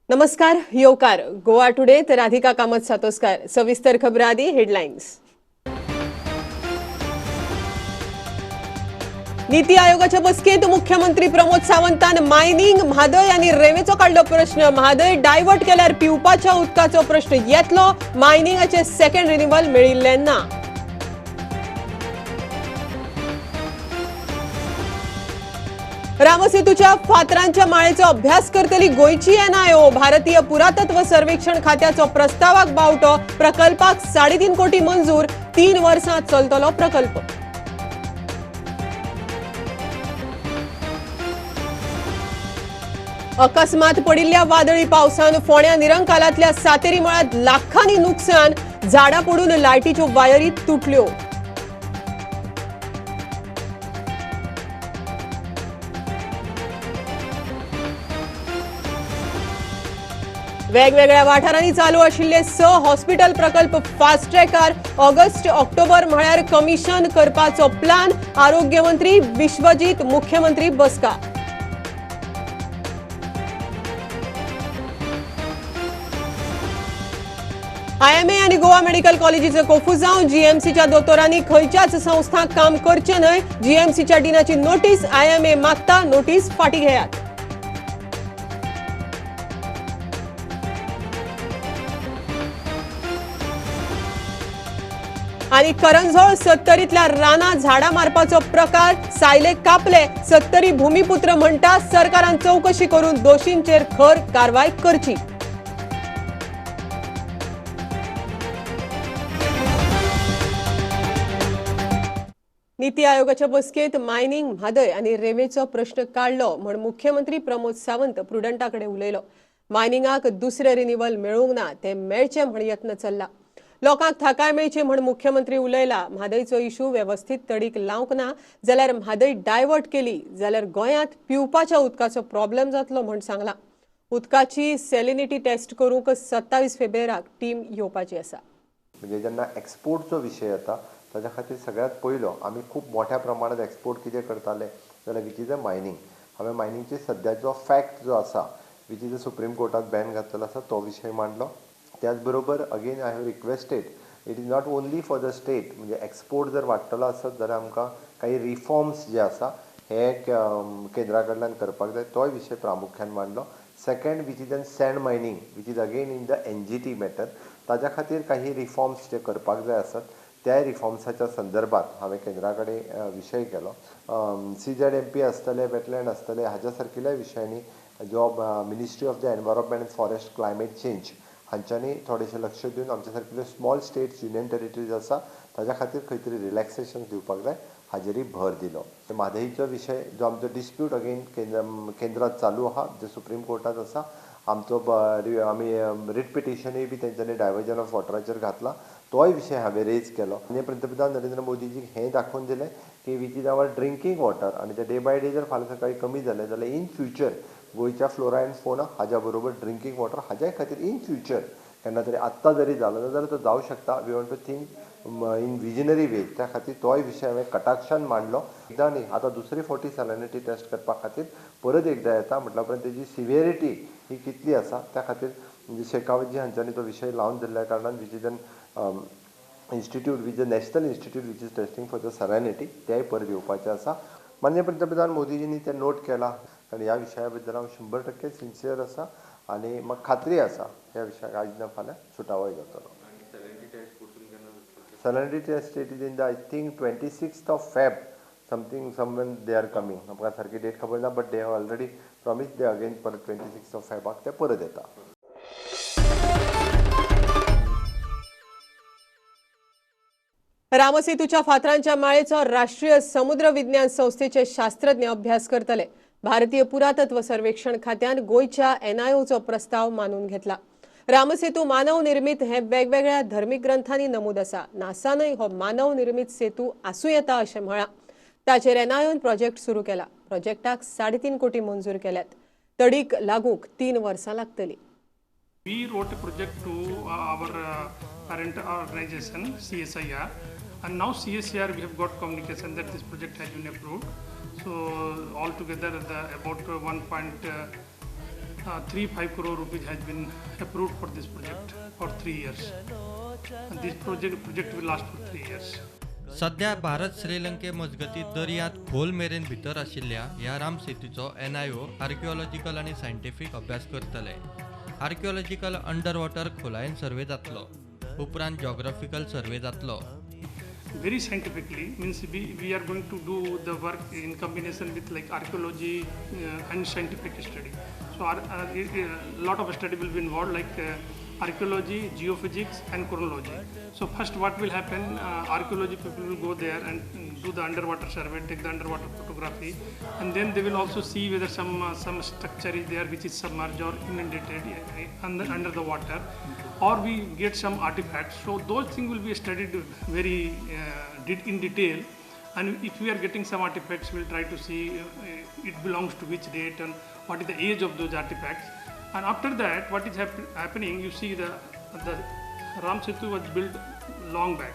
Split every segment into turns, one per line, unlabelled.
नमस्कार, येवकार गोवा टुडे तर राधिका कामत सातोस्कार. सविस्तर खबरां आदी हेडलायन्स. नीती आयोगाच्या बसकेंत मुख्यमंत्री प्रमोद सावंतान मायनिंग, म्हादय आनी रेंवेचो काडलो प्रश्न. म्हादय डायवर्ट केल्यार पिवपाच्या उदकाचो प्रश्न येतलो. मायनिंगाचे सेकंड रिन्युअल मेळिल्लें ना. रामसेतूच्या फातरांच्या माळेचो अभ्यास करतली गोंयची एनआयओ. भारतीय पुरातत्व सर्वेक्षण खात्याचो प्रस्तावाक बावटो. प्रकल्पाक 3.5 कोटी मंजूर. 3 वर्सां चलतलो प्रकल्प. अकस्मात पडिल्ल्या वादळी पावसान फोण्या निरंकालांतल्या सातेरी मळांत लाखांनी नुकसान. झाडां पडून लायटीच्यो वायरी तुटल्यो. वेगवेगळ्या वाठारांनी चालू आशिल्ले 6 हॉस्पिटल प्रकल्प फास्ट ट्रॅकार. ऑगस्ट ऑक्टोबर म्हळ्यार कमिशन करपाचो प्लान. आरोग्य मंत्री विश्वजीत, मुख्यमंत्री बसका. आयएमए आनी गोवा मेडिकल कॉलेजीचो कोफुजांव. जीएमसीच्या दोतोरांनी खंयच्याच संस्थांक काम करचें न्हय. जीएमसीच्या डिनाची नोटीस. आयएमए मागता नोटीस फाटीं घेयात. आनी करंझोळ सत्तरीतल्या रानां झाडां मारपाचो प्रकार. सायले कापले. सत्तरी भूमिपुत्र म्हणटा सरकारान चवकशी करून दोशींचेर खर कारवाय करची. नीती आयोगाच्या बसकेंत मायनिंग, म्हादय आनी रेंवेचो प्रश्न काडलो म्हण मुख्यमंत्री प्रमोद सावंत प्रुडंटा कडेन उलयलो. मायनिंगाक दुसरें रिन्युअल मेळूंक ना, तें मेळचें म्हण यत्न चल्ला. लोकांक थाकाय मेळची म्हण मुख्यमंत्री उलयला. म्हादयचो इशू वेवस्थीत तडीक लावंक ना जाल्यार म्हादय डायवर्ट केली जाल्यार गोंयांत पिवपाच्या उदकाचो प्रॉब्लेम जातलो म्हण सांगला. उदकाची सेलिनिटी टेस्ट करूंक 27 फेब्रुवाराक टीम येवपाची आसा.
म्हणजे जेन्ना एक्सपोर्टचो विशय येता ताच्या खातीर सगळ्यांत पयलो आमी खूब मोठ्या प्रमाणात एक्सपोर्ट कितें करताले जाल्यार which is a mining. हांवें मायनिंगचे सद्याचो फॅक्ट जो आसा which is a supreme कोर्टात बॅन घातलेलो आसा तो विशय मांडलो. त्याच बरोबर again I have requested it is not only for the state, म्हणजे एक्सपोर्ट जर वाडटलो आसत जाल्यार आमकां काही रिफॉर्म्स जे आसा हे केंद्रा कडल्यान करपाक जाय, तोय विशय प्रामुख्यान मांडलो. Second which is an sand mining which is again in the NGT matter, ताच्या खातीर काही रिफॉर्म्स जे करपाक जाय आसत त्या रिफॉर्म्साच्या संदर्भात हांवें केंद्रा कडेन विशय केलो. CZMP आसतले, वेटलँड आसतले, हाज्या सारकिल्या विशयांनी जो ministry of the environment and forest climate change हांच्यांनी थोडेशें लक्ष दिवन आमच्या सारकिल्यो स्मॉल स्टेट्स युनियन टेरिटरीज आसा ताज्या खातीर खंय तरी रिलॅक्सेशन दिवपाक जाय हाजेरय भर दिलो. म्हादयचो विशय जो आमचो डिस्प्यूट अगेन केंद्रांत चालू आहा, जो सुप्रीम कोर्टांत आसा, आमचो आमी रिट पिटिशनूय बी तेंच्यांनी डायवर्जन ऑफ वॉटराचेर घातला, तोय विशय हांवें रेज केलो. आनी पंतप्रधान नरेंद्र मोदीजीक हें दाखोवन दिलें की which is our drinking water आनी ते डे बाय डे जर फाल्यां सकाळीं कमी जालें जाल्यार इन फ्युचर गोंयच्या फ्लोरा एंड फोना हाज्या बरोबर ड्रिंकींग वॉटर हाज्याय खातीर इन फ्युचर केन्ना तरी आत्तां जरी जालो ना जाल्यार तो जावं शकता. We want to think in visionary ways, त्या खातीर तोय विशय हांवें कटाक्षान मांडलो. एकदां न्ही, आतां दुसरी फावटी सॅलिनिटी टेस्ट करपा खातीर परत एकदां येता म्हटल्या उपरांत तेजी सिवियरिटी ही कितली आसा त्या खातीर म्हणजे शेखावतजी हांच्यांनी तो विशय लावन धरल्या कारणान which is an institute which a national institute which is testing for the salinity तेय परत येवपाचें आसा. माननीय पंतप्रधान मोदीजींनी तें नोट केलां कारण ह्या विशया बद्दल हांव 100% सिन्सियर आसा आनी म्हाका खात्री आसा ह्या विशयाक आयज ना फाल्यां सुटावोय जातलो. Salinity test it is in the I think 26th of Feb something someone they are coming, म्हाका सारकी डेट खबर ना but they have already promise they again परत 26th of फेबाक ते परत येता.
रामसेतूच्या फातरांच्या माळेचो राष्ट्रीय समुद्र विज्ञान संस्थेचे शास्त्रज्ञ अभ्यास करतले. भारतीय पुरातत्व सर्वेक्षण खात्यान गोंयच्या एनआयओचो प्रस्ताव मानून घेतला. रामसेतू मानव निर्मित हे वेगवेगळ्या धर्मीक ग्रंथांनी नमूद आसा. नासानय हो मानव निर्मित सेतू आसूं येता अशें म्हळां. ताचेर एनआयओन प्रोजेक्ट सुरू केला. प्रोजेक्टाक 3.5 कोटी मंजूर केल्यात. तडीक लागूंक 3 वर्सां लागतली.
We wrote a project to our parent organization CSIR, and now CSIR we have got communication that this project has been approved. So altogether the about 1.2 35 crore rupees has been approved for this project for 3 years. And this project will last for 3 years.
सध्या भारत श्रीलंके मजगती दर्यांत खोल मेरेन भितर आशिल्ल्या ह्या Ram सेतूचो NIO archaeological आनी scientific अभ्यास करतले. आर्किओलॉजिकल अंडर वॉटर खोलायेन सर्वे जातलो, उपरांत जिओग्राफिकल सर्वे जातलो.
Very scientifically means we are going to do the work in combination with like archaeology and scientific study. So a lot of study will be involved, like archaeology, geophysics and chronology. So first what will happen, archaeology people will go there and do the underwater survey, take the underwater photography, and then they will also see whether some structure is there which is submerged or inundated under the water, or we get some artifacts. So those things will be studied very in detail, and if we are getting some artifacts, we will try to see it belongs to which date and what is the age of those artifacts. And after that, what is happening, you see the Ram Setu was built long back.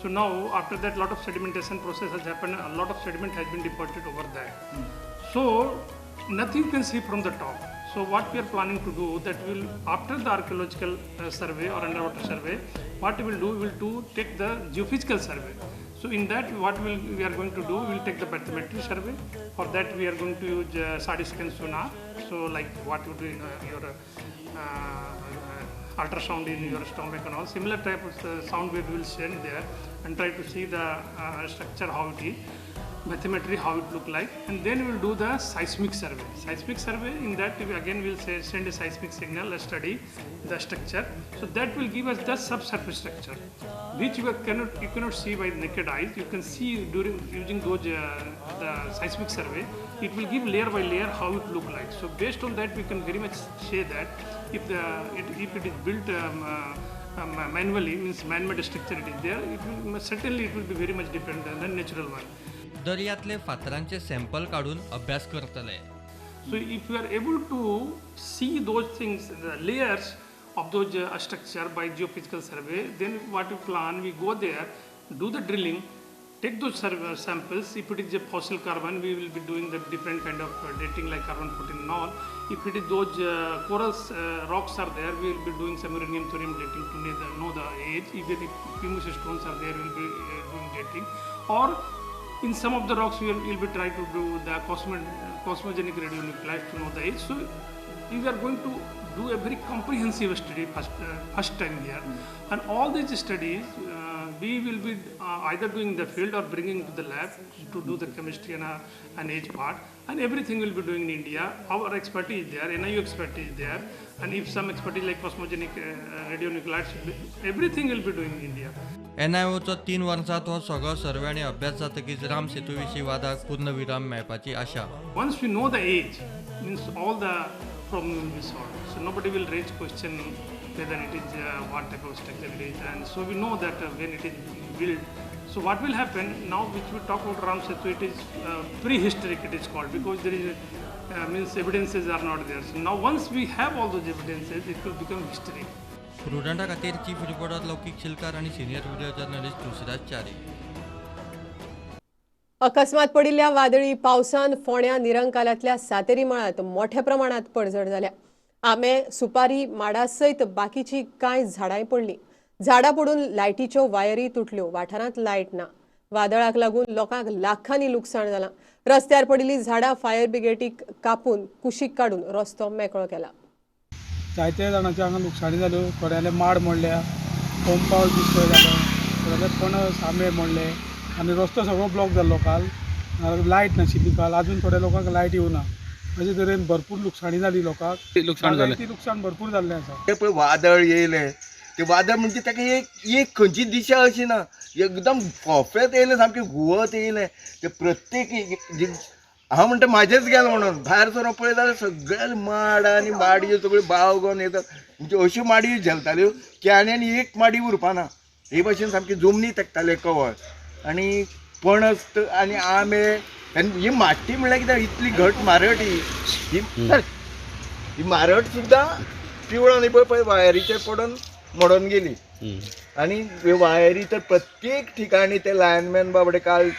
So now after that, lot of sedimentation process has happened, a lot of sediment has been deposited over that. So nothing you can see from the top. So what we are planning to do, that will, after the archaeological survey or underwater survey, what we will do, we will do take the geophysical survey. So in that, what we are going to do, we will take the bathymetry survey. For that, we are going to use side scan sonar. So like what you do in your ultrasound in your stomach and all, similar type of sound wave we will send there and try to see the structure, how it is, bathymetry, how it look like, and then we will do the seismic survey. Seismic survey, in that we again will send a seismic signal, a study the structure. So that will give us the subsurface structure, which you cannot see by naked eyes. You can see during using those the seismic survey. It will give layer by layer how it look like. So based on that, we can very much say that if it is built manually, means man-made structure it is there, it will certainly it will be very much different than the natural one.
दर्यांतले फातरांचे sample काडून अभ्यास करतले.
So if you are able to see those things, the layers of those structure by geophysical survey, then what we plan, we go there, do the drilling, take those samples. If it is a fossil carbon, we will be doing the different kind of dating like carbon 14 and all. If it is those corals, rocks are there, we will be doing some uranium thorium dating to know the age. Even if pumice stones are there, we will be doing dating. Or in some of the rocks, we will be trying to do the cosmogenic radionuclides to know the age. So we are going to do a very comprehensive study first time here. And all these studies, we will be either doing in the field or bringing to the lab to do the chemistry and age part, and everything will be doing in India. Our expertise is there, NIU expertise is there, and if some expertise like cosmogenic radionuclides, everything will be doing in India.
एनआयओचो 3 वर्सांत हो सगळो survey आनी अभ्यास जातकीच राम सेतू विशीं वादाक पूर्णविराम मेळपाची आशा.
Once we know the age, means all the problem will be solved. So nobody will raise question whether it is what type of structure it is, and so we know that when it is built. So what will happen now, which we talk about Ram Setu, it is prehistoric it is called, because there is means evidences are not there. So now once we have all those evidences, it will become historic.
प्रुडंटा खातीर chief reporter लौकीक शिलकार आनी senior video journalist Tulsidas Chari.
अकस्मात पडिल्ल्या वादळी पावसान फोण्या निरंकालांतल्या सातेरी मळांत मोठ्या प्रमाणात पडझड जाल्या. आंबे, सुपारी, माडा सयत बाकीची कांय झाडांय पडलीं. झाडां पडून लायटीच्यो वायरी तुटल्यो. वाठारांत लायट ना. वादळाक लागून लोकांक लाखांनी लुकसाण जालां. रस्त्यार पडिल्लीं झाडां फायर ब्रिगेडीक कापून कुशीक काडून रस्तो मेकळो केला.
जायते जाणांच्यो हांगा लुकसाणी जाल्यो. थोड्यांले माड मोडल्या, पंपाव डिस्ट्रॉय जालो, थोड्यांले पणस आंबे मोडले आनी रस्तो सगळो ब्लॉक जाल्लो काल. लायट नाशिल्ली काल, अजून थोड्या लोकांक लायट येवना. अशे तरेन भरपूर लुकसाणी जाली लोकांक.
लुकसाण जालें,
लुकसाण भरपूर जाल्लें आसा.
ते पळय वादळ येयलें, ते वादळ म्हणजे ताका एक खंयची दिशा अशी ना, एकदम फोफेत येयलें, सामकें घुंवत येयलें. ते प्रत्येक हांव म्हणटा म्हाजेच गेलें म्हणून भायर सरून पळयत जाल्यार सगळे माड आनी माडयो सगळ्यो बावगोन येतात. म्हणजे अश्यो माडयो झेलताल्यो की आनी आनी एक माडी उरपाना. हे भाशेन सामकी जमनी तेकताले कवळ आनी पणस आनी आंबे. आनी ही माटी म्हणल्यार कितें, इतली घट मारट ही ही मारट सुद्दां पिवळून पळय पळय वायरीचेर पडून मोडून गेली. आनी वायरी तर प्रत्येक ठिकाणी ते लायनमॅन बाबडे काल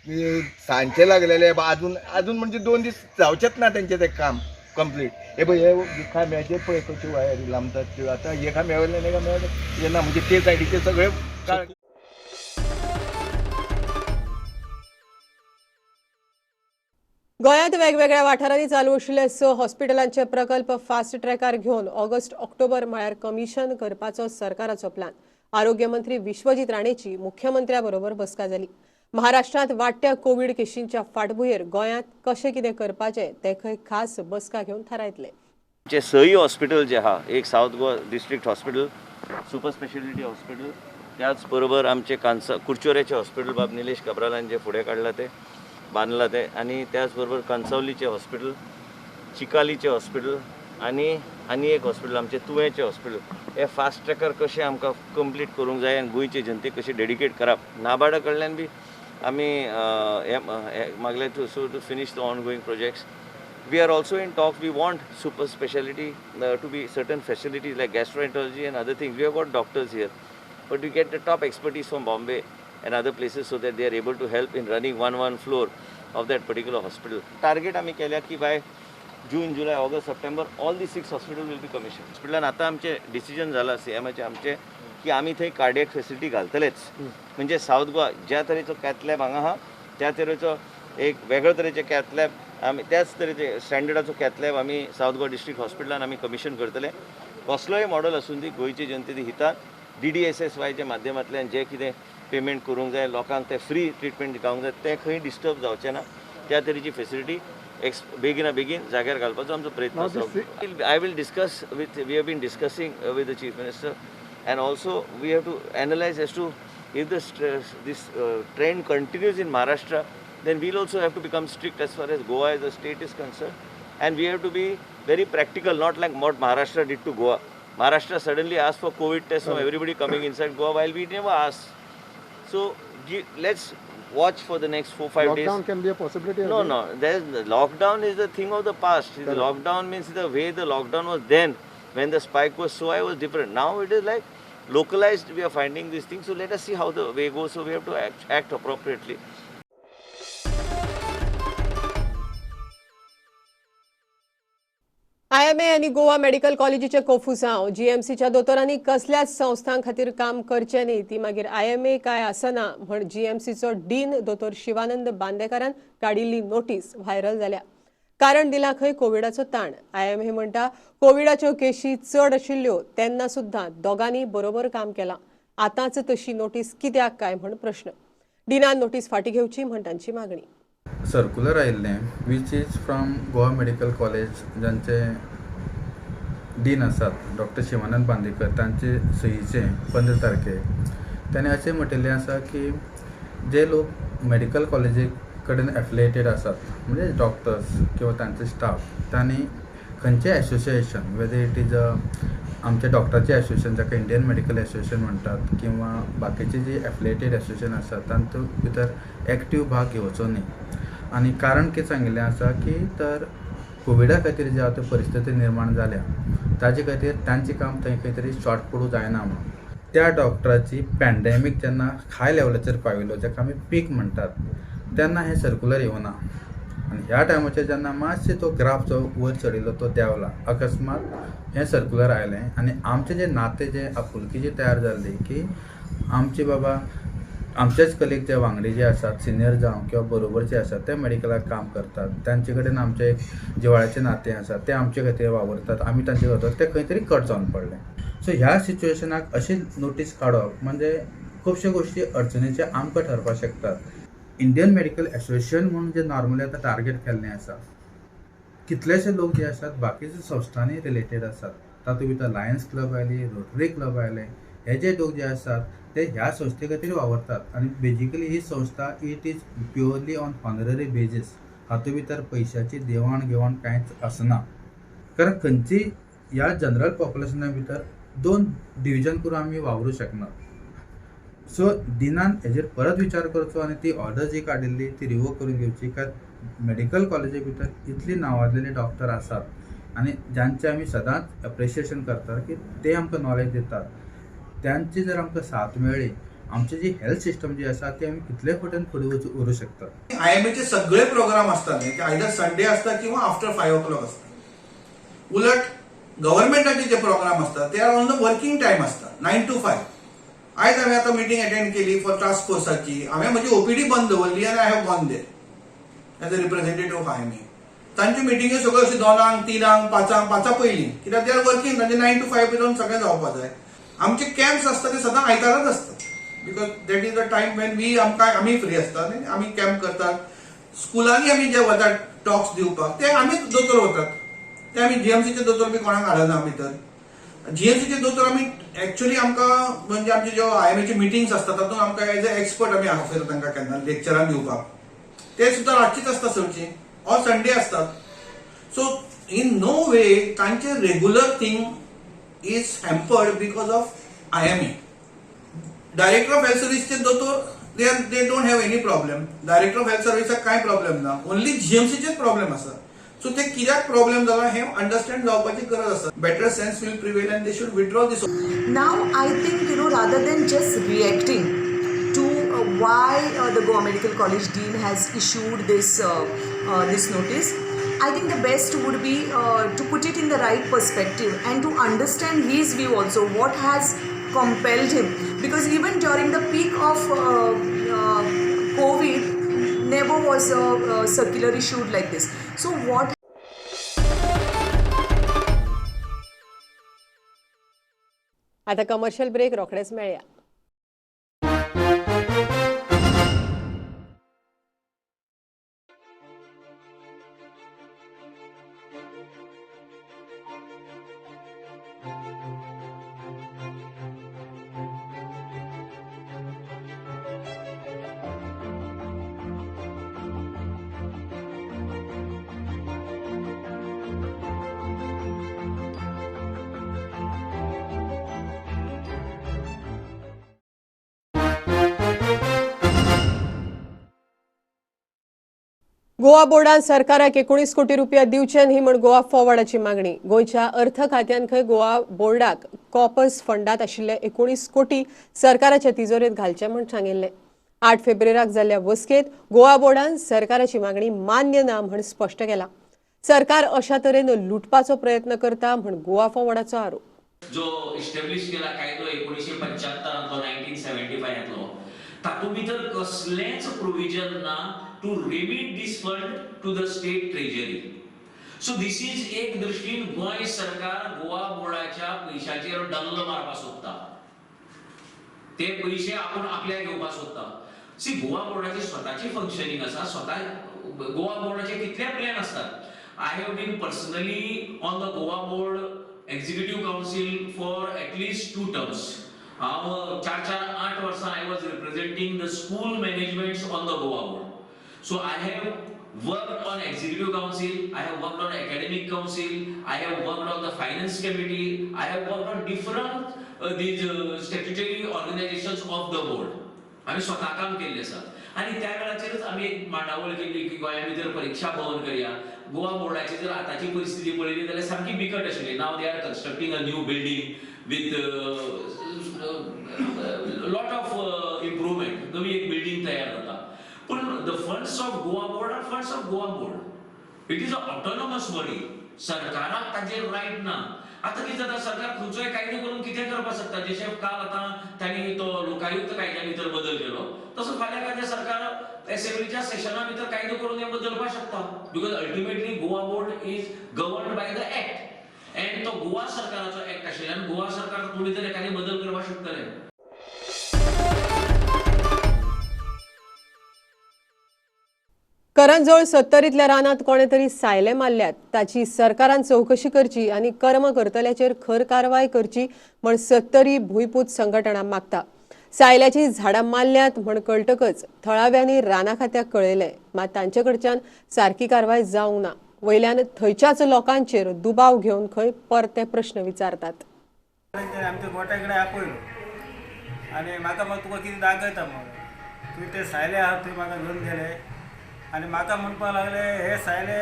सांजचे लागलेले, अजून अजून म्हणजे 2 दीस जावचेच ना तेंचें तें काम कंप्लीट. हे पळय, हे खांब्याचेर पळय कश्यो वायरी लांबतात त्यो. आतां हे खांब्या वयल्यान हे खांब्या वयल्यान येना, म्हणजे ते सायडीचे सगळे काळ.
गोंयांत वेगवेगळ्या वाठारांनी चालू आशिल्ले 6 हॉस्पिटलांचे प्रकल्प फास्ट ट्रॅकार घेवन ऑगस्ट ऑक्टोबर म्हळ्यार कमिशन करपाचो सरकाराचो प्लान. आरोग्य मंत्री विश्वजीत राणेची मुख्यमंत्र्या बरोबर बसका जाली. महाराष्ट्रांत वाडट्या कोवीड केशींच्या फाटभुंयेर गोंयांत कशें कितें करपाचें तें खंय खास बसका घेवन थारायतले.
जे सई हॉस्पिटल जे आहा, एक South Goa district hospital, super speciality hospital, त्याच बरोबर आमचे कांसा कुडचोऱ्याचे हॉस्पिटल बाब निलेश काब्रालान जे फुडें काडलां ते बांदलां ते, आनी त्याच बरोबर कणसावलीचें हॉस्पिटल, चिकालीचें हॉस्पिटल आनी आनी एक हॉस्पिटल आमचें तुयेंचें हॉस्पिटल, हे फास्ट ट्रॅकार कशें आमकां कंप्लीट करूंक जाय आनी गोंयचे जनतेक कशें डेडिकेट करप. नाबार्डा कडल्यान बी आमी हे मागलें to so to finish the ongoing projects. We are also in talks. We want super speciality to be certain facilities like gastroenterology and other things. We have got doctors here, but we get the top expertise from Bombay and other places so that they are able to help in running one floor of that particular hospital. Target आमी केल्या की by June, July, August, September all the 6 hospitals will be commissioned. हॉस्पिटलान आतां आमचें decision जाला सीएमाचें आमचें की आमी थंय कार्डियक फेसिलिटी घालतलेच. म्हणजे सावथ गोवा ज्या तरेचो कॅथलॅब हांगा आहा त्या तरेचो एक वेगळो तरेचे कॅथलॅब आमी त्याच तरेचे स्टँडर्डाचो कॅथलॅब आमी सावथ गोवा डिस्ट्रिक्ट हॉस्पिटलान आमी कमिशन करतले. कसलोय मॉडल आसून ती गोंयचे जनतेच्या हितान DDSSYच्या माध्यमांतल्यान जें कितें पेमेंट करूंक जाय लोकांक, तें फ्री ट्रिटमेंट गावंक जाय, तें खंय डिस्टर्ब जावचें ना त्या तरेची फेसिलिटी बेगिना बेगीन जाग्यार घालपाचो आमचो प्रयत्न आसा. I will discuss with, we have been discussing with the chief minister, and also we have to analyse as to if this trend continues in Maharashtra, then we'll also have to become strict as far as Goa as a state is concerned, and we have to be very practical, not like what Maharashtra did to Goa. Maharashtra suddenly asked for COVID tests from everybody coming inside Goa, while we never asked. So let's watch for the next 4-5 days.
Lockdown can be a possibility.
No, no. Lockdown is the thing of the past. The lockdown means the way the lockdown was then, when the spike was so high, was different. Now it is like localized, we are finding these things. So let us see how the way goes. So we have to act appropriately.
IMA आनी Goa medical कॉलेजीचे कोफुसांव. जीएमसीच्या दोतोरांनी कसल्याच संस्थां खातीर काम करचें न्ही, ती मागीर आयएमए काय आसना म्हण जीएमसीचो डीन दोतोर शिवानंद बांदेकारान काडिल्ली नोटीस व्हायरल जाल्या. कारण दिला खंय कोविडाचो ताण. आयएमए म्हणटा कोविडाच्यो केशी चड आशिल्ल्यो तेन्ना सुद्दां दोगांनी बरोबर काम केलां, आतांच तशी नोटीस कित्याक काय म्हण प्रश्न. डिनान नोटीस फाटीं घेवची म्हण तांची मागणी.
सर्कुलर आयिल्लें which is from Goa medical college, जांचे डीन आसात डॉक्टर शिवानंद बांदेकर, तांचे सहीचें 15 तारखेक ताणें अशें म्हटिल्लें आसा की जे लोक मेडिकल कॉलेजी कडेन एफिलिएटेड आसात, म्हणजे डॉक्टर्स किंवा तांचे स्टाफ, तांणी खंयचें एसोसिएशन, वेदर it is आमचे डॉक्टराचें एसोसिएशन जाका इंडियन मेडिकल एसोसिएशन म्हणटात, किंवा बाकीचे जे एफिलिएटेड एसोसिएशन आसात तांतूत भितर एक्टीव भाग घेवचो न्ही. आनी कारण कितें सांगिल्लें आसा की तर कोविडा खातीर जे आतां परिस्थिती निर्माण जाल्या ताजे खातीर तांचें काम थंय खंय तरी शॉर्ट पडूं जायना म्हणून. त्या डॉक्टराची पॅन्डेमीक जेन्ना हाय लेवलाचेर पाविल्लो, जाका आमी पीक म्हणटात, तेन्ना हें सर्कुलर येवना. आनी ह्या टायमाचेर जेन्ना मातशें तो ग्राफ जो वयर चडिल्लो तो देंवला, अकस्मात हें सर्कुलर आयलें आनी आमचें जें नातें, जें आपुलकी जी तयार जाल्ली की आमचे बाबा आमचेच कलीग जे वांगडी जे आसात, सिनियर जावं किंवा बरोबर जे आसात ते मेडिकलाक काम करतात, तांचे कडेन आमचें एक जिवाळ्याचें नातें आसा, ते आमचे खातीर वावुरतात, आमी तांचे खातीर, तें खंय तरी कट जावन पडलें. सो ह्या सिच्युएशनाक अशी नोटीस काडप म्हणजे खुबश्यो गोश्टी अडचणीचे आमकां ठरपाक शकतात. इंडियन मेडिकल एसोसिएशन म्हणून जे नॉर्मली आतां टार्गेट केल्लें आसा, कितलेशे लोक जे आसात बाकीच्या संस्थांनी रिलेटेड आसात, तातूंत भितर लायन्स क्लब आयली, रोटरी क्लब आयले, हे जे लोक जे आसात ते ह्या संस्थे खातीर वावरतात. आनी बेजिकली ही संस्था it is purely on honorary basis, हातूंत भितर पयशाची देवाण घेवाण कांयच आसना. कारण खंयची ह्या जनरल पॉप्युलेशना भितर दोन डिविजन करून आमी वावरूं शकनात. सो डिनान हेजेर परत विचार करचो आनी ती ऑर्डर जी काडिल्ली ती रिवोक करून घेवची. कारण मेडिकल कॉलेजी भितर इतली नांवाजलेले डॉक्टर आसात आनी जांचे आमी सदांच एप्रिशिएशन करतात की ते आमकां नॉलेज दितात, त्यांची जर आमकां साथ मेळ्ळी, आमची जी हेल्थ सिस्टम जी आसा ती आमी कितले पटीन फुडें व्हरूं शकतात.
आयएमएचे सगळे प्रोग्राम असतात न्ही, ते आयदर संडे असतात किंवा आफ्टर 5 o'clock असतात.
उलट गव्हर्मेंटाचे जे प्रोग्राम आसतात ते are on the working time आसता, 9 to 5. आयज हांवें आतां मिटींग अटेंड केली फॉर टास्क फोर्साची. हांवें म्हजी ओपीडी बंद दवरली आनी I have gone there as a representative of IMA. तांच्यो मिटिंग्यो सगळ्यो अश्यो 2, 3, 5, 5 पयलीं, कित्याक they are working, तांचे 9 to 5 जावन सगळें जावपा जाय. आमचे कॅम्प्स आसता ते सदां आयताराच आसता, because that is the time when we आमकां आमी फ्री आसता आनी आमी कॅम्प करतात. स्कुलांनी आमी जे वतात टॉक्स दिवपाक ते आमीच दोतोर वतात, ते आमी जीएमसीचे दोतोर बी कोणाक हाडना भितर. जीएमसीचे दोतोर आमी एक्चुअली आमकां म्हणजे आमचे ज्यो आयएमएचे मिटिंग्स आसता तातूंत आमकां एज अ एक्सपर्ट आमी आपयता तांकां केन्ना लेक्चरां दिवपाक. ते सुद्दां रातचीच आसता चडची ऑर संडे असतात. सो इन नो वे तांचे regular thing is hampered because of IMA. Director of health सर्विसचे दोतोर they don't have any problem. Director of health सर्विसाक कांय प्रॉब्लेम ना, ओनली जीएमसीचेच प्रॉब्लेम आसा. सो ते कित्याक प्रॉब्लेम जाला हें अंडरस्टँड जावपाची गरज आसा. Better sense will prevail and they should withdraw this.
Now I think, rather than just reacting to why the Goa Medical College Dean has issued this notice, I think the best would be to put it in the right perspective and to understand his view also, what has compelled him. Because even during the peak of COVID, never was a circular issued like this. So what
आता commercial break, रोखडेच मेळया. गोवा बोर्डान सरकाराक 19 कोटी रुपया दिवचे न्ही म्हूण गोवा फॉरवर्डाची मागणी. गोंयच्या अर्थ खात्यान खंय गोवा बोर्डाक कॉर्पस फंडात आशिल्ले 19 कोटी सरकाराच्या तिजोरेंत घालचे म्हूण सांगिल्लें. 8 फेब्रुवाराक जाल्ल्या बसकेंत गोवा बोर्डान सरकाराची मागणी मान्य ना म्हूण स्पश्ट केला. सरकार अशा तरेन लुटपाचो प्रयत्न करता म्हूण गोवा फॉरवर्डाचो आरोप.
जो इस्टॅब्लिश केला कायदो 1975 1975 तातूंत भितर कसलेंच प्रोविजन ना to remit this fund to the state treasury. So this is एक दृश्टीन गोंय सरकार गोवा बोर्डाच्या पयशाचेर डल्ल मारपाक सोदता, ते पयशे आपूण आपल्याक घेवपाक सोदता. सी, गोवा बोर्डाची स्वताची फंक्शनिंग आसा, स्वता गोवा बोर्डाचे कितले प्लॅन आसतात. I have been personally on the Goa board executive council for at least 2 terms. हांव 4, 4, 8 वर्सां I was representing the school managements on the Goa board. So I have worked on executive council, I have worked on academic council, I have worked on the finance committee, I have worked on different these statutory organizations of the board. आमी स्वता काम केल्लें आसा आनी त्या वेळाचेरच आमी एक मांडावळ केली की गोंया भितर परीक्षा भवन करया. गोवा बोर्डाची जर आतांची परिस्थिती पळयली जाल्यार सामकी बिकट आशिल्ली. Now they are constructing a new building with lot of improvement, नवी एक बिल्डींग तयार जाता. पूण the funds of Goa board are funds of Goa board. It is a autonomous body. सरकाराक ताजेर रायट ना. आतां कितें जाता, सरकार खंयचोय कायदो करून कितें करपाक शकता. जशें काल आतां तांणी तो लोकायुक्त कायद्या भितर बदल केलो, तसो फाल्यां कांय सरकार एसेंब्लीच्या सेशना भितर कायदो करून हें बदलपाक शकता. Because ultimately Goa board is governed by the act and तो गोवा सरकाराचो एक्ट आशिल्ल्यान गोवा सरकार तातूंत भितर एखादे बदल करपाक शकतलें.
करंजोळ 70तल्या रानांत कोणे तरी सायले मारल्यात, ताची सरकारान चवकशी करची आनी कर्म करतल्याचेर खर कारवाय करची म्हण 70 भूंयपूत संघटना मागता. सायल्याची झाडां मारल्यात म्हण कळटकच थळाव्यांनी राना खात्याक कळयलें, मात तांचे कडच्यान सारकी कारवाय जावंक ना. वयल्यान थंयच्याच लोकांचेर दुबाव घेवन खंय परते प्रश्न विचारतात.
आमच्या गोट्या कडेन आपयलो आनी म्हाका मग तुका कितें दाखयता मग तुवें ते सायले आहा थंय म्हाका घेवन गेले आनी म्हाका म्हणपाक लागले हे सायले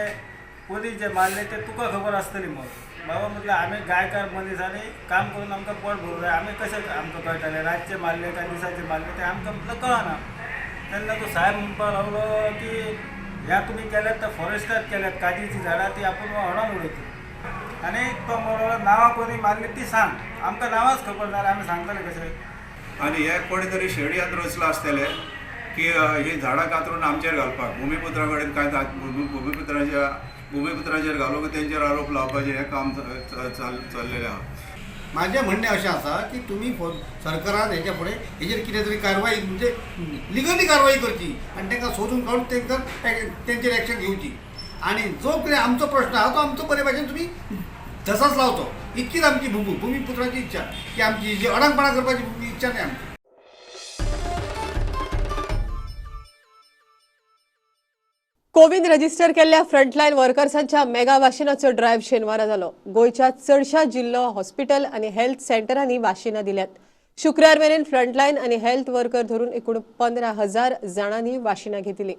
पोलीस जे मारले ते तुका खबर आसतली. मग बाबा म्हटलं आमी गायकार मनीस आनी काम करून आमकां पोट भरूंक जाय, आमी कशें आमकां कळटलें रातचे मारले काय दिसाचे मारले ते आमकां म्हटलं कळना. तेन्ना तो साहेब म्हणपाक लागलो की ह्या तुमी केल्यात तर फॉरेस्टात केल्यात, काजीची झाडां ती आपूण हणून उडयतली. आनी तो म्हणलो नांवां कोणी मारली ती सांग, आमकां नांवांच खबर ना आमी सांगतले कशें.
आनी हे कोणी तरी षडयंत्र रचलां आसतलें की ही झाडां कातरून आमचेर घालपाक, भुमिपुत्रा कडेन कांय भुमिपुत्राचेर घालूंक तेंचेर आरोप लावपाचें हें काम चल्लेलें आहा.
म्हाजें म्हणणें अशें आसा की तुमी सरकारान हेच्या फुडें हेजेर कितें तरी कारवाय म्हणजे लिगली कारवाय करची आनी तांकां सोदून काडून तांकां तेंचेर एक्शन घेवची आनी जो कितें आमचो प्रश्न आहा तो आमचो बरे भाशेन तुमी तसाच लावचो, इतकीच आमची भुमिपुत्राची इच्छा की आमची जी अडंगपणा करपाची इच्छा नाही आमची.
कोविन रजिस्टर केल्ल्या फ्रंटलायन वर्कर्सांच्या मेगा वाशिनाचो ड्रायव्ह शेनवारा जालो. गोंयच्या चडशा जिल्लो हॉस्पिटल आनी हेल्थ सेंटरांनी वाशिनां दिल्यात. शुक्रार मेरेन फ्रंटलायन आनी हेल्थ वर्कर धरून एकूण 15,000 जाणांनी वाशिनां घेतिल्ली.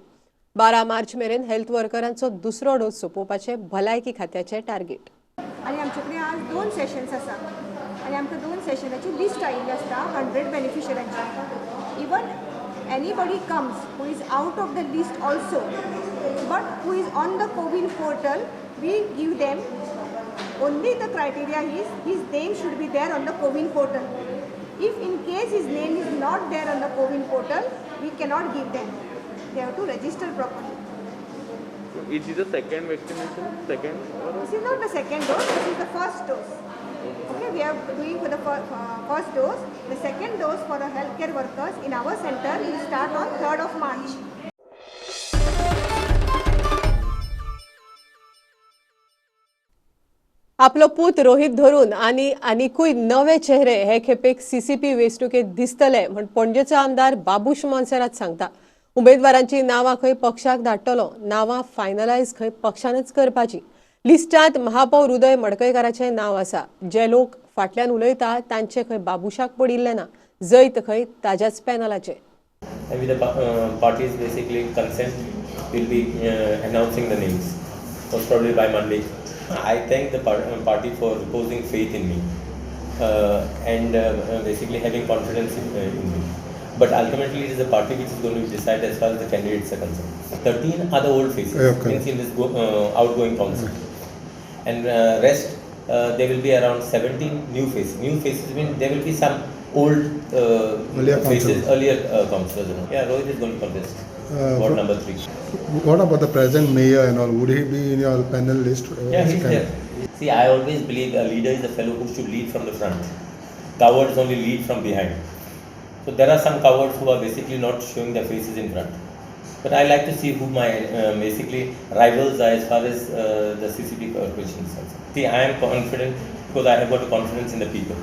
12 मार्च मेरेन हेल्थ वर्करांचो दुसरो डोस सोंपोवपाचें भलायकी खात्याचें टार्गेट.
आनी आमचे कडेन आज 2 सेशन्स आसा आनी आमकां 2 सेशनाची लिस्ट आयिल्ली आसता 100 बेनिफिशरांची. Even anybody comes who is out of the list also but who is on the CoWIN portal, we give them only the criteria is his name should be there on the CoWIN portal. If in case his name is not there on the CoWIN portal, we cannot give them. They have to register properly.
So it is the second vaccination? Second? Or
this is not the second dose, this is the first dose. Okay, we are doing for the first dose. The second dose for the healthcare workers in our center will start on 3rd of March.
आपलो पूत रोहित धरून आनी आनिकूय नवे चेहरे हे खेपेक CCP वेंचणुकेत दिसतले म्हण पणजेचो आमदार बाबूश मोन्सेरात सांगता. उमेदवारांची नांवां खंय पक्षाक धाडटलो, नांवां फायनलायज खंय पक्षानच करपाची. लिस्टांत महापौर उदय मडकयकाराचें नांव आसा. जे लोक फाटल्यान उलयता तांचे खंय बाबूशाक पडिल्लें ना, जैत खंय ताज्याच पॅनलाचें.
And with the parties basically consent, will be announcing the names most probably by Monday. I thank the party for reposing faith in me and basically having confidence in me. But ultimately it is the party which is going to decide as far as the candidates are concerned. 13 are the old faces, okay, means in this outgoing council. And rest there will be around 17 new faces. New faces mean there will be some old faces, earlier councillors. Yeah, Rohit is going to contest ward number 3.
What about the present mayor and all? Would he be in your panel list?
Yeah, he's there. See, I always believe a leader is a fellow who should lead from the front. Cowards only lead from behind. So there are some cowards who are basically not showing their faces in front. But I like to see who my basically rivals are as far as the CCP corporation is concerned. See, I am confident because I have got confidence in the people.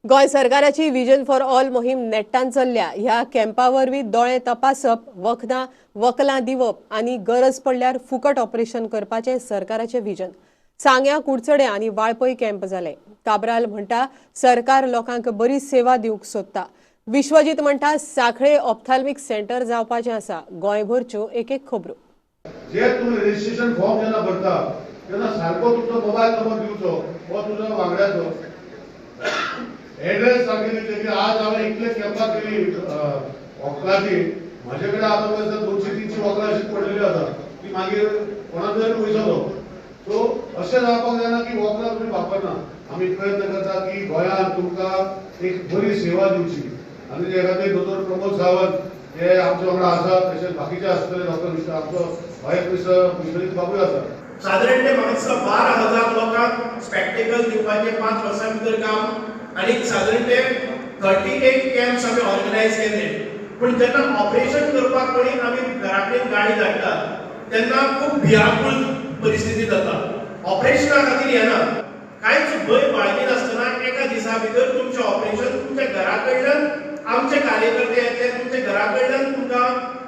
Goa सरकाराची vision for all मोहीम नेट्टान चल्ल्या. ह्या कॅम्पा वरवीं दोळे तपासप, वखदां वकलां दिवप आनी गरज पडल्यार फुकट ऑपरेशन करपाचें सरकाराचें विजन. सांग्या, कुडचडे आनी वाळपय कॅम्प जाले. काब्राल म्हणटा सरकार लोकांक बरी सेवा दिवंक सोदता. विश्वजीत म्हणटा सांखळे ऑप्थाल्मिक सेंटर जावपाचें आसा. गोंयभरच्यो एक एक खबरो.
जे तूं रजिस्ट्रेशन फॉर्म जेन्ना भरता तेन्ना सारको तुमचो मोबायल नंबर दिवचो वा तुजो वांगड्याचो एड्रेस सारके दिवचे की आज हांवें इतले कॅम्पाक केली वखदाची, म्हाजे कडेन आतां पळय 200-300 वखदां अशी पडलेली आसा ती मागीर कोणाक तरी वयतलो. सो अशें जावपाक जायना की वखदां तुमी वापरना. आमी प्रयत्न करता की गोंयांत तुमकां एक बरी सेवा दिवची आनी ते खातीर दोतोर प्रमोद सावंत हे आमचे वांगडा आसा, तशेंच बाकीचे आसतले डॉक्टर मिश्र, आमचो वायस मिनिस्टर विश्वजीत बाबूय आसा.
सादारण ते म्हाका दिसता 12,000 लोकांक स्पॅक्टेकल दिवपाचें 5 वर्सां भितर काम आनी सादारण ते 38 कॅम्प्स आमी ऑर्गनायज केले. पूण जेन्ना ऑपरेशन करपाक कोणी आमी घरा कडेन गाडी धाडटा तेन्ना खूब भिरांकूळ परिस्थिती जाता. ऑपरेशना खातीर येना, कांयच भंय बाळगिनासतना एका दिसा भितर तुमचें ऑपरेशन तुमच्या घरा कडल्यान आमचे कार्यकर्ते येतले, तुमच्या घरा कडल्यान तुमकां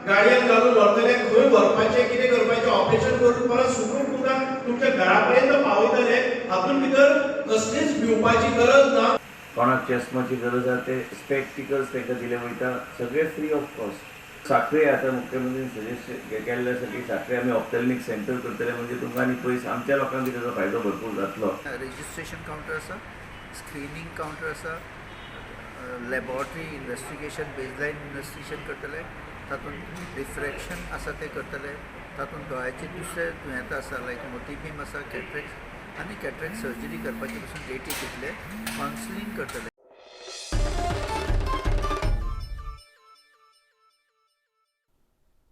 गाडयेन घालून व्हरतले, खंय व्हरपाचें कितें करपाचें ऑपरेशन करून परत सुखरूप तुमकां तुमच्या घरा पर्यंत पावयतले. हातूंत भितर कसलीच भिवपाची गरज ना.
कोणाक चश्माची गरज आसा ते स्पेक्टिकल्स तांकां दिले वयता, सगळे फ्री ऑफ कॉस्ट. सांखळे आतां मुख्यमंत्र्यान सजेस्ट केल्लें आसा की सांखळे आमी ऑप्थॅल्मिक सेंटर करतले, म्हणजे तुमकां आनी पयस आमच्या लोकांक ताजो फायदो भरपूर जातलो.
रजिस्ट्रेशन कावंटर आसा, स्क्रिनींग कावंटर आसा, लॅबोरेटरी इन्वेस्टिगेशन, बेजलायन इन्वेस्टिगेशन करतले, तातूंत रिफ्रॅक्शन आसा तें करतले, तातूंत दोळ्याचे दुसरे दुयेंतां आसा लायक मोतीबीम आसा, कॅटरेक्ट आनी कॅटरेक्ट सर्जरी करपाचे पसून डेटी दितले, कावन्सिलींग करतले.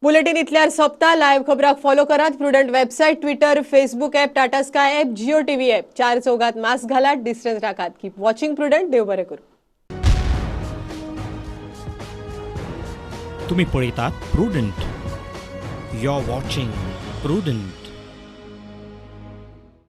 बुलेटिन इतल्यार सोंपता. लायव्ह खबराक फॉलो करात Prudent website, Twitter, Facebook app, Tata Sky app, Jio TV app. चार चौगात मास्क घालात, डिस्टन्स राखात. Keep watching Prudent. देव बरें करूं.
तुम्ही पळयतात Prudent. You are watching Prudent.